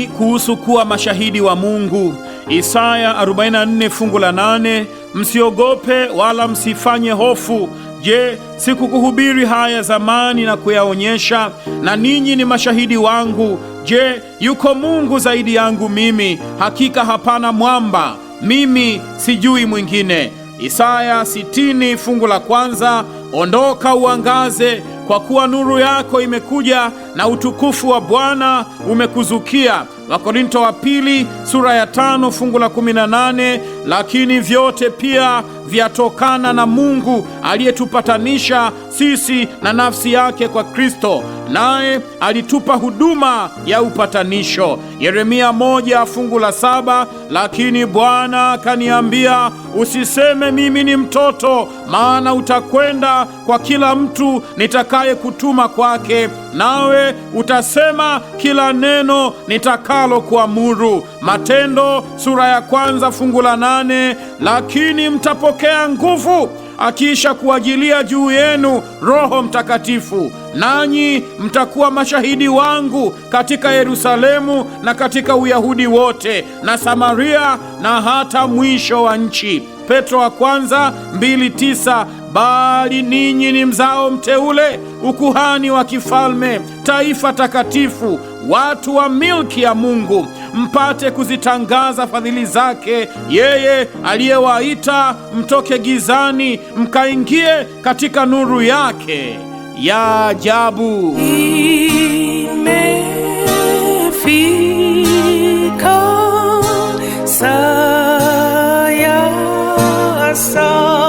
Imani kuhusu kuwa mashahidi wa Mungu. Isaya 44 fungu la 8, msiogope wala msifanye hofu. Je, sikukuhubiri haya zamani na kuyaonyesha? Na ninyi ni mashahidi wangu. Je, yuko Mungu zaidi yangu mimi? Hakika hapana mwamba, mimi sijui mwingine. Isaya 60 fungu la kwanza, ondoka uangaze, kwa kuwa nuru yako imekuja na utukufu wa Bwana umekuzukia. Wakorinto wa pili sura ya 5 fungu la 18, lakini vyote pia vyatokana na Mungu aliyetupatanisha sisi na nafsi yake kwa Kristo, naye alitupa huduma ya upatanisho. Yeremia 1 fungu la 7, lakini Bwana akaniambia, usiseme mimi ni mtoto, maana utakwenda kwa kila mtu nitakaye kutuma kwake, nawe utasema kila neno nitakalo kuamuru. Matendo sura ya kwanza fungu la 8, lakini mtapokea nguvu akiisha kuajilia juu yenu Roho Mtakatifu, nanyi mtakuwa mashahidi wangu katika Yerusalemu na katika Uyahudi wote na Samaria na hata mwisho wa nchi. Petro wa kwanza 2:9, bali ninyi ni mzao mteule, ukuhani wa kifalme, taifa takatifu, watu wa milki ya Mungu, mpate kuzitangaza fadhili zake yeye aliyewaita mtoke gizani mkaingie katika nuru yake ya ajabu. Imefika saa ya saa.